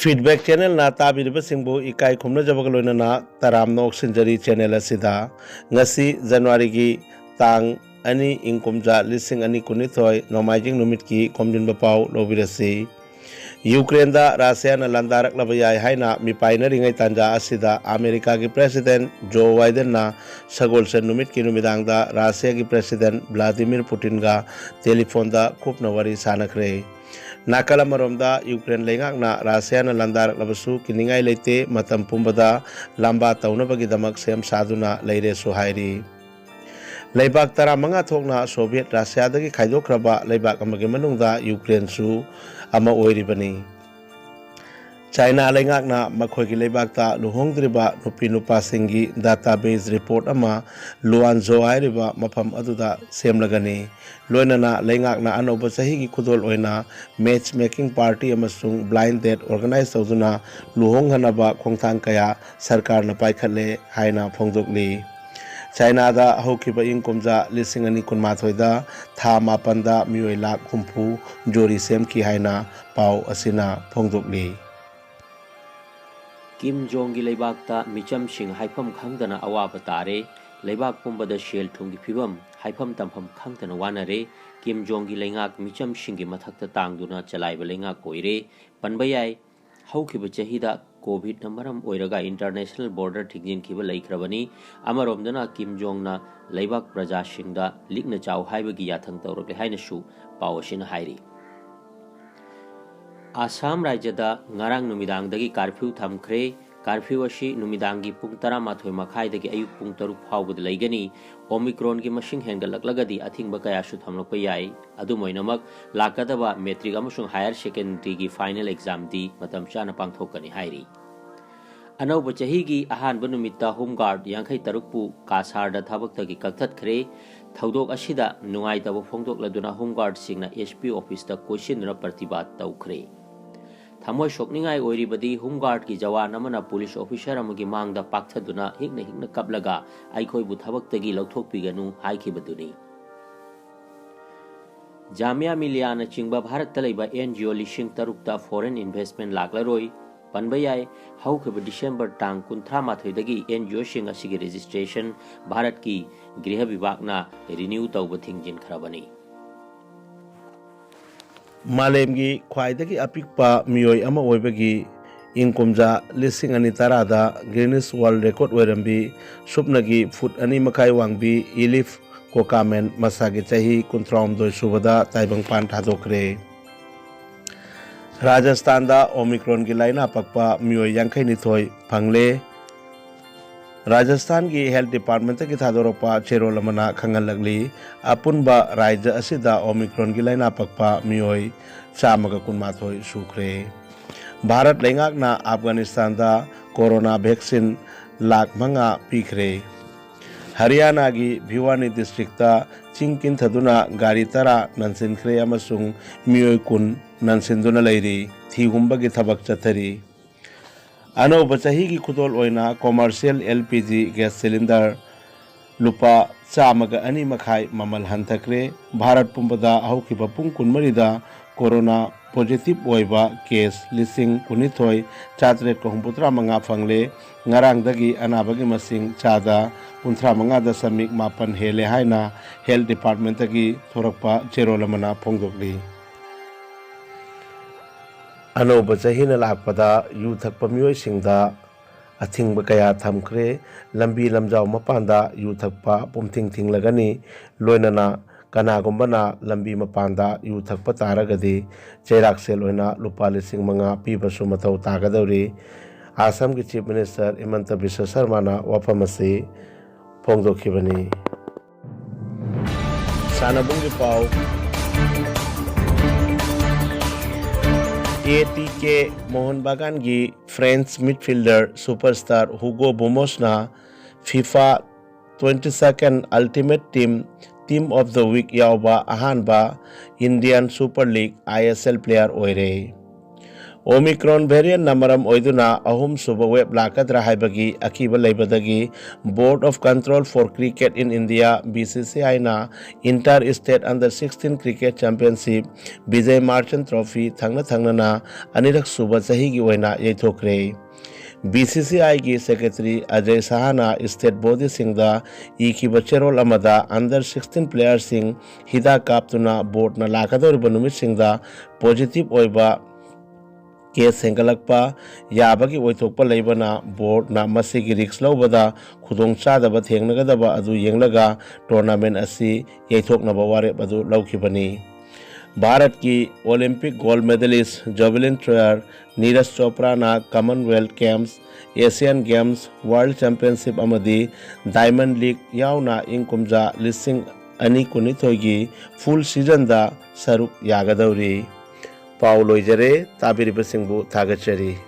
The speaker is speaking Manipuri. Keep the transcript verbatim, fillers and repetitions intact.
Feedback channelꯅ ꯇꯥꯕꯤꯔꯤꯕꯁꯤꯡꯕꯨ ꯏꯀꯥꯏ ꯈꯨꯝꯅꯖꯕꯒ ꯂꯣꯏꯅꯅ ꯇꯔꯥꯝꯅ ꯑꯣꯛꯁꯤꯟꯖꯔꯤ꯫ Channel ꯑꯁꯤꯗ ꯉꯁꯤ Januaryꯒꯤ ꯇꯥꯡ ꯑꯅꯤ, ꯏꯪ ꯀꯨꯝꯖꯥ ꯂꯤꯁꯤꯡ ꯑꯅꯤ ꯀꯨꯟꯅꯤꯊꯣꯏ ꯅꯣꯡꯃꯥꯏꯖꯤꯡ ꯅꯨꯃꯤꯠꯀꯤ ꯈꯣꯝꯖꯤꯟꯕ ꯄꯥꯎ ꯂꯧꯕꯤꯔꯁꯤ꯫ ꯌꯨꯀ꯭ꯔꯦꯟꯗ ꯔꯁꯤꯌꯥꯅ ꯂꯥꯟꯗꯥꯔꯛꯂꯕ ꯌꯥꯏ ꯍꯥꯏꯅ ꯃꯤꯄꯥꯏꯅꯔꯤꯉꯩ ꯇꯥꯟꯖꯥ ꯑꯁꯤꯗ ꯑꯃꯦꯔꯤꯀꯥꯒꯤ President Joe Bidenꯅ ꯁꯒꯣꯜꯁꯦꯟ ꯅꯨꯃꯤꯠꯀꯤ ꯅꯨꯃꯤꯗꯥꯡꯗ ꯔꯁꯤꯌꯥꯒꯤ President Vladimir Putinꯒ ꯇꯦꯂꯤꯐꯣꯟꯗ ꯀꯨꯞꯅ ꯋꯥꯔꯤ ꯁꯥꯟꯅꯈ꯭ꯔꯦ꯫ ꯅꯥꯀꯜ ꯑꯃꯔꯣꯝꯗ ꯌꯨꯀ꯭ꯔꯦꯟ ꯂꯩꯉꯥꯛꯅ ꯔꯁꯤꯌꯥꯅ ꯂꯥꯟꯗꯥꯔꯛꯂꯕꯁꯨ ꯀꯤꯅꯤꯡꯉꯥꯏ ꯂꯩꯇꯦ, ꯃꯇꯝ ꯄꯨꯝꯕꯗ ꯂꯥꯝꯕꯥ ꯇꯧꯅꯕꯒꯤꯗꯃꯛ ꯁꯦꯝ ꯁꯥꯗꯨꯅ ꯂꯩꯔꯦꯁꯨ ꯍꯥꯏꯔꯤ꯫ ꯂꯩꯕꯥꯛ ꯇꯔꯥꯃꯉꯥ ꯊꯣꯛꯅ ꯁꯣꯚꯤꯌꯦꯠ ꯔꯁꯤꯌꯥꯗꯒꯤ ꯈꯥꯏꯗꯣꯛꯈ꯭ꯔꯕ ꯂꯩꯕꯥꯛ ꯑꯃꯒꯤ ꯃꯅꯨꯡꯗ ꯌꯨꯀ꯭ꯔꯦꯟꯁꯨ ꯑꯃ ꯑꯣꯏꯔꯤꯕꯅꯤ꯫ ꯆꯥꯏꯅꯥ ꯂꯩꯉꯥꯛꯅ ꯃꯈꯣꯏꯒꯤ ꯂꯩꯕꯥꯛꯇ ꯂꯨꯍꯣꯡꯗ꯭ꯔꯤꯕ ꯅꯨꯄꯤ ꯅꯨꯄꯥꯁꯤꯡꯒꯤ database report ꯑꯃ ꯂꯨꯋꯥꯟꯖꯣ ꯍꯥꯏꯔꯤꯕ ꯃꯐꯝ ꯑꯗꯨꯗ ꯁꯦꯝꯂꯒꯅꯤ꯫ ꯂꯣꯏꯅꯅ ꯂꯩꯉꯥꯛꯅ ꯑꯅꯧꯕ ꯆꯍꯤꯒꯤ ꯈꯨꯗꯣꯜ ꯑꯣꯏꯅ matchmaking party ꯑꯃꯁꯨꯡ blind date organize ꯇꯧꯗꯨꯅ ꯂꯨꯍꯣꯡꯍꯟꯅꯕ ꯈꯣꯡꯊꯥꯡ ꯀꯌꯥ ꯁꯔꯀꯥꯔꯅ ꯄꯥꯏꯈꯠꯂꯦ ꯍꯥꯏꯅ ꯐꯣꯡꯗꯣꯛꯂꯤ꯫ ꯆꯥꯏꯅꯥꯗ ꯍꯧꯈꯤꯕ ꯏꯪ ꯀꯨꯝꯖꯥ ꯂꯤꯁꯤꯡ ꯑꯅꯤ ꯀꯨꯟꯃꯥꯊꯣꯏꯗ ꯊꯥ ꯃꯥꯄꯟꯗ ꯃꯤꯑꯣꯏ ꯂꯥꯈ ꯍꯨꯝꯐꯨ ꯖꯣꯔꯤ ꯁꯦꯝꯈꯤ ꯍꯥꯏꯅ ꯄꯥꯎ ꯑꯁꯤꯅ ꯐꯣꯡꯗꯣꯛꯂꯤ꯫ ꯀꯤꯝ ꯖꯣꯡꯒꯤ ꯂꯩꯕꯥꯛꯇ ꯃꯤꯆꯝꯁꯤꯡ ꯍꯥꯏꯐꯝ ꯈꯪꯗꯅ ꯑꯋꯥꯕ ꯇꯥꯔꯦ꯫ ꯂꯩꯕꯥꯛ ꯄꯨꯝꯕꯗ ꯁꯦꯜ ꯊꯨꯝꯒꯤ ꯐꯤꯕꯝ ꯍꯥꯏꯐꯝ ꯇꯝꯐꯝ ꯈꯪꯗꯅ ꯋꯥꯅꯔꯦ꯫ ꯀꯤꯝ ꯖꯣꯡꯒꯤ ꯂꯩꯉꯥꯛ ꯃꯤꯆꯝꯁꯤꯡꯒꯤ ꯃꯊꯛꯇ ꯇꯥꯡꯗꯨꯅ ꯆꯂꯥꯏꯕ ꯂꯩꯉꯥꯛ ꯑꯣꯏꯔꯦ꯫ ꯄꯟꯕ ꯌꯥꯏ, ꯍꯧꯈꯤꯕ ꯆꯍꯤꯗ ꯀꯣꯚꯤꯗꯅ ꯃꯔꯝ ꯑꯣꯏꯔꯒ international border ꯊꯤꯡꯖꯤꯟꯈꯤꯕ ꯂꯩꯈ꯭ꯔꯕꯅꯤ꯫ ꯑꯃꯔꯣꯝꯗꯅ ꯀꯤꯝ ꯖꯣꯡꯅ ꯂꯩꯕꯥꯛ ꯄ꯭ꯔꯖꯥꯁꯤꯡꯗ ꯂꯤꯛꯅ ꯆꯥꯎ ꯍꯥꯏꯕꯒꯤ ꯌꯥꯊꯪ ꯇꯧꯔꯛꯂꯦ ꯍꯥꯏꯅꯁꯨ ꯄꯥꯎ ꯑꯁꯤꯅ ꯍꯥꯏꯔꯤ꯫ ꯑꯁꯥꯝ ꯔꯥꯏꯖ꯭ꯌꯗ ꯉꯔꯥꯡ ꯅꯨꯃꯤꯗꯥꯡꯗꯒꯤ curfew ꯊꯝꯈ꯭ꯔꯦ꯫ Curfew ꯑꯁꯤ ꯅꯨꯃꯤꯗꯥꯡꯒꯤ ꯄꯨꯡ ꯇꯔꯥꯃꯥꯊꯣꯏ ꯃꯈꯥꯏꯗꯒꯤ ꯑꯌꯨꯛ ꯄꯨꯡ ꯇꯔꯨꯛ ꯐꯥꯎꯕꯗ ꯂꯩꯒꯅꯤ꯫ Omicronꯒꯤ ꯃꯁꯤꯡ ꯍꯦꯟꯒꯠꯂꯛꯂꯒꯗꯤ ꯑꯊꯤꯡꯕ ꯀꯌꯥꯁꯨ ꯊꯝꯂꯛꯄ ꯌꯥꯏ꯫ ꯑꯗꯨꯝ ꯑꯣꯏꯅꯃꯛ, ꯂꯥꯛꯀꯗꯕ matric ꯑꯃꯁꯨꯡ higher secondary final examꯗꯤ ꯃꯇꯝ ꯆꯥꯅ ꯄꯥꯡꯊꯣꯛꯀꯅꯤ ꯍꯥꯏꯔꯤ꯫ ꯑꯅꯧꯕ ꯆꯍꯤꯒꯤ ꯑꯍꯥꯟꯕ ꯅꯨꯃꯤꯠꯇ Home Guard ꯌꯥꯡꯈꯩ ꯇꯔꯨꯛꯄꯨ ꯀꯥꯁꯥꯔꯗ ꯊꯕꯛꯇꯒꯤ ꯀꯛꯊꯠꯈ꯭ꯔꯦ꯫ ꯊꯧꯗꯣꯛ ꯑꯁꯤꯗ ꯅꯨꯡꯉꯥꯏꯇꯕ ꯐꯣꯡꯗꯣꯛꯂꯗꯨꯅ Home Guardꯁꯤꯡꯅ SP officeꯇ ꯀꯣꯏꯁꯤꯟꯗꯨꯅ ꯄ꯭ꯔꯇꯤꯕꯥꯗ ꯇꯧꯈ꯭ꯔꯦ꯫ ꯊꯃꯣꯏ ꯁꯣꯛꯅꯤꯡꯉꯥꯏ ꯑꯣꯏꯔꯤꯕꯗꯤ Home Guardꯀꯤ ꯖꯋꯥꯟ ꯑꯃꯅ police officer ꯑꯃꯒꯤ ꯃꯥꯡꯗ ꯄꯥꯛꯊꯗꯨꯅ ꯍꯤꯛꯅ ꯍꯤꯛꯅ ꯀꯞꯂꯒ "ꯑꯩꯈꯣꯏꯕꯨ ꯊꯕꯛꯇꯒꯤ ꯂꯧꯊꯣꯛꯄꯤꯒꯅꯨ" ꯍꯥꯏꯈꯤꯕꯗꯨꯅꯤ꯫ ꯖꯥꯃꯤꯌꯥ ꯃꯤꯂꯤꯌꯥꯅꯆꯤꯡꯕ ꯚꯥꯔꯠꯇ ꯂꯩꯕ ꯑꯦꯟ ꯖꯤ ꯑꯣ ꯂꯤꯁꯤꯡ ꯇꯔꯨꯛꯇ ꯐꯣꯔꯦꯟ ꯏꯟꯚꯦꯁ꯭ꯠꯃꯦꯟꯠ ꯂꯥꯛꯂꯔꯣꯏ꯫ ꯄꯟꯕ ꯌꯥꯏ, ꯍꯧꯈꯤꯕ ꯗꯤꯁꯦꯝꯕꯔ ꯇꯥꯡ ꯀꯨꯟꯊ꯭ꯔꯥ ꯃꯥꯊꯣꯏꯗꯒꯤ ꯑꯦꯟ ꯖꯤ ꯑꯣꯁꯤꯡ ꯑꯁꯤꯒꯤ ꯔꯦꯖꯤꯁꯇ꯭ꯔꯦꯁꯟ ꯚꯥꯔꯠꯀꯤ ꯒ꯭ꯔꯤꯍ ꯕꯤꯚꯥꯒꯅ ꯔꯤꯅ꯭ꯌꯨ ꯇꯧꯕ ꯊꯤꯡꯖꯤꯟꯈ꯭ꯔꯕꯅꯤ꯫ ꯃꯥꯂꯦꯝꯒꯤ ꯈ꯭ꯋꯥꯏꯗꯒꯤ ꯑꯄꯤꯛꯄ ꯃꯤꯑꯣꯏ ꯑꯃ ꯑꯣꯏꯕꯒꯤ ꯏꯪ ꯀꯨꯝꯖꯥ ꯂꯤꯁꯤꯡ ꯑꯅꯤ ꯇꯔꯥꯗ ꯒꯤꯅꯤꯁ ꯋꯥꯔꯜꯗ ꯔꯦꯀꯣꯔꯗ ꯑꯣꯏꯔꯝꯕꯤ ꯁꯨꯞꯅꯒꯤ ꯐꯨꯠ ꯑꯅꯤ ꯃꯈꯥꯏ ꯋꯥꯡꯕꯤ ꯏꯂꯤꯐ ꯀꯣꯀꯥꯃꯦꯟ ꯃꯁꯥꯒꯤ ꯆꯍꯤ ꯀꯨꯟꯊ꯭ꯔꯥꯍꯨꯝꯗꯣꯏ ꯁꯨꯕꯗ ꯇꯥꯏꯕꯪꯄꯥꯟ ꯊꯥꯗꯣꯛꯈ꯭ꯔꯦ꯫ ꯔꯥꯖꯁꯊꯥꯟꯗ ꯑꯣꯃꯤꯀ꯭ꯔꯣꯟꯒꯤ ꯂꯥꯏꯅꯥ ꯄꯛꯄ ꯃꯤꯑꯣꯏ ꯌꯥꯡꯈꯩꯅꯤꯊꯣꯏ ꯐꯪꯂꯦ꯫ ꯔꯥꯖꯁꯊꯥꯟꯒꯤ ꯍꯦꯜꯊ ꯗꯤꯄꯥꯔꯠꯃꯦꯟꯠꯇꯒꯤ ꯊꯥꯗꯣꯔꯛꯄ ꯆꯦꯔꯣꯜ ꯑꯃꯅ ꯈꯪꯍꯜꯂꯛꯂꯤ꯫ ꯑꯄꯨꯟꯕ ꯔꯥꯖ꯭ꯌ ꯑꯁꯤꯗ ꯑꯣꯃꯤꯀ꯭ꯔꯣꯟꯒꯤ ꯂꯥꯏꯅꯥ ꯄꯛꯄ ꯃꯤꯑꯣꯏ ꯆꯥꯝꯃꯒ ꯀꯨꯟꯃꯥꯊꯣꯏ ꯁꯨꯈ꯭ꯔꯦ꯫ ꯚꯥꯔꯠ ꯂꯩꯉꯥꯛꯅ ꯑꯐꯒꯥꯅꯤꯁꯇꯥꯟꯗ ꯀꯣꯔꯣꯅꯥ ꯚꯦꯛꯁꯤꯟ ꯂꯥꯈ ꯃꯉꯥ ꯄꯤꯈ꯭ꯔꯦ꯫ ꯍꯔꯤꯌꯥꯅꯥꯒꯤ ꯚꯤꯋꯥꯅꯤ ꯗꯤꯁꯇ꯭ꯔꯤꯛꯇ ꯆꯤꯡ ꯀꯤꯟꯊꯗꯨꯅ ꯒꯥꯔꯤ ꯇꯔꯥ ꯅꯟꯁꯤꯟꯈ꯭ꯔꯦ ꯑꯃꯁꯨꯡ ꯃꯤꯑꯣꯏ ꯀꯨꯟ ꯅꯟꯁꯤꯟꯗꯨꯅ ꯂꯩꯔꯤ꯫ ꯊꯤꯍꯨꯝꯕꯒꯤ ꯊꯕꯛ ꯆꯠꯊꯔꯤ꯫ ꯑꯅꯧꯕ ꯆꯍꯤꯒꯤ ꯈꯨꯗꯣꯜ ꯑꯣꯏꯅ commercial L P G gas cylinder ꯂꯨꯄꯥ ꯆꯥꯝꯃꯒ ꯑꯅꯤ ꯃꯈꯥꯏ ꯃꯃꯜ ꯍꯟꯊꯈ꯭ꯔꯦ꯫ ꯚꯥꯔꯠ ꯄꯨꯝꯕꯗ ꯍꯧꯈꯤꯕ ꯄꯨꯡ ꯀꯨꯟꯃꯔꯤꯗ ꯀꯣꯔꯣꯅꯥ ꯄꯣꯖꯤꯇꯤꯚ ꯑꯣꯏꯕ ꯀꯦꯁ ꯂꯤꯁꯤꯡ ꯀꯨꯟꯅꯤꯊꯣꯏ ꯆꯥꯇꯔꯦꯠꯀ ꯍꯨꯝꯐꯨꯇꯔꯥ ꯃꯉꯥ ꯐꯪꯂꯦ꯫ ꯉꯔꯥꯡꯗꯒꯤ ꯑꯅꯥꯕꯒꯤ ꯃꯁꯤꯡ ꯆꯥꯗ ꯀꯨꯟꯊ꯭ꯔꯥ ꯃꯉꯥ ꯗꯁꯃꯤꯛ ꯃꯥꯄꯟ ꯍꯦꯜꯂꯦ ꯍꯥꯏꯅ ꯍꯦꯜꯊ ꯗꯤꯄꯥꯔꯠꯃꯦꯟꯠꯇꯒꯤ ꯊꯣꯔꯛꯄ ꯆꯦꯔꯣꯜ ꯑꯃꯅ ꯐꯣꯡꯗꯣꯛꯂꯤ꯫ ꯑꯅꯧꯕ ꯆꯍꯤꯅ ꯂꯥꯛꯄꯗ ꯌꯨ ꯊꯛꯄ ꯃꯤꯑꯣꯏꯁꯤꯡꯗ ꯑꯊꯤꯡꯕ ꯀꯌꯥ ꯊꯝꯈ꯭ꯔꯦ꯫ ꯂꯝꯕꯤ ꯂꯝꯖꯥꯎ ꯃꯄꯥꯟꯗ ꯌꯨ ꯊꯛꯄ ꯄꯨꯝꯊꯤꯡ ꯊꯤꯡꯂꯒꯅꯤ꯫ ꯂꯣꯏꯅꯅ ꯀꯅꯥꯒꯨꯝꯕꯅ ꯂꯝꯕꯤ ꯃꯄꯥꯟꯗ ꯌꯨ ꯊꯛꯄ ꯇꯥꯔꯒꯗꯤ ꯆꯩꯔꯥꯛꯁꯦꯜ ꯑꯣꯏꯅ ꯂꯨꯄꯥ ꯂꯤꯁꯤꯡ ꯃꯉꯥ ꯄꯤꯕꯁꯨ ꯃꯊꯧ ꯇꯥꯒꯗꯧꯔꯤ꯫ ꯑꯥꯁꯥꯝꯒꯤ ꯆꯤꯐ ꯃꯤꯅꯤꯁꯇꯔ ꯍꯤꯃꯟꯇ ꯕꯤꯁ꯭ꯋ ꯁꯔꯃꯥꯅ ꯋꯥꯐꯝ ꯑꯁꯤ ꯐꯣꯡꯗꯣꯛꯈꯤꯕꯅꯤ꯫ ꯁꯥꯟꯅꯕꯨꯡꯒꯤ ꯄꯥꯎ꯫ ꯑꯦ ꯇꯤ ꯀꯦ ꯃꯣꯍꯟ ꯕꯒꯥꯟꯒꯤ ꯐ꯭ꯔꯦꯟꯁ ꯃꯤꯗꯐꯤꯜꯗꯔ ꯁꯨꯄꯔꯁ꯭ꯇꯥꯔ ꯍꯨꯒꯣ ꯕꯨꯃꯣꯁꯅ FIFA twenty second Ultimate Team Team of the Week ꯌꯥꯎꯕ ꯑꯍꯥꯟꯕ ꯏꯟꯗꯤꯌꯟ ꯁꯨꯄꯔ ꯂꯤꯒ, ꯑꯥꯏ ꯑꯦꯁ ꯑꯦꯜ, ꯄ꯭ꯂꯦꯌꯔ ꯑꯣꯏꯔꯦ꯫ Omicron variant ꯅ ꯃꯔꯝ ꯑꯣꯏꯗꯨꯅ ꯑꯍꯨꯝꯁꯨꯕ wave ꯂꯥꯛꯀꯗ꯭ꯔꯥ ꯍꯥꯏꯕꯒꯤ ꯑꯀꯤꯕ ꯂꯩꯕꯗꯒꯤ Board of Control for Cricket in India, B C C I ꯅ Inter State Under sixteen Cricket Championship, Vijay Marchant Trophy ꯊꯪꯅ ꯊꯪꯅꯅ ꯑꯅꯤꯔꯛ ꯁꯨꯕ ꯆꯍꯤꯒꯤ ꯑꯣꯏꯅ ꯌꯩꯊꯣꯛꯈ꯭ꯔꯦ꯫ B C C I ꯒꯤ Secretary Ajay Saha ꯅ state body ꯁꯤꯡꯗ ꯏꯈꯤꯕ ꯆꯦꯔꯣꯜ ꯑꯃꯗ Under sixteen player ꯁꯤꯡ ꯍꯤꯗꯥꯛ ꯀꯥꯞꯇꯨꯅ board ꯅ ꯂꯥꯛꯀꯗꯧꯔꯤꯕ ꯅꯨꯃꯤꯠꯁꯤꯡꯗ positive ꯑꯣꯏꯕ case ꯍꯦꯟꯒꯠꯂꯛꯄ ꯌꯥꯕꯒꯤ ꯑꯣꯏꯊꯣꯛꯄ ꯂꯩꯕꯅ board ꯅ ꯃꯁꯤꯒꯤ risk ꯂꯧꯕꯗ ꯈꯨꯗꯣꯡꯆꯥꯗꯕ ꯊꯦꯡꯅꯒꯗꯕ ꯑꯗꯨ ꯌꯦꯡꯂꯒ tournament ꯑꯁꯤ ꯌꯩꯊꯣꯛꯅꯕ ꯋꯥꯔꯦꯞ ꯑꯗꯨ ꯂꯧꯈꯤꯕꯅꯤ꯫ ꯚꯥꯔꯠꯀꯤ Olympic gold medalist javelin thrower Neeraj ꯆꯣꯄ꯭ꯔꯥꯅ Commonwealth Games, Asian Games, World Championship ꯑꯃꯗꯤ Diamond League ꯌꯥꯎꯅ ꯏꯪ ꯀꯨꯝꯖꯥ ꯂꯤꯁꯤꯡ ꯑꯅꯤ ꯀꯨꯟꯅꯤꯊꯣꯏꯒꯤ full season ꯗ ꯁꯔꯨꯛ ꯌꯥꯒꯗꯧꯔꯤ꯫ ꯄꯥꯎ ꯂꯣꯏꯖꯔꯦ꯫ ꯇꯥꯕꯤꯔꯤꯕꯁꯤꯡꯕꯨ ꯊꯥꯒꯠꯆꯔꯤ꯫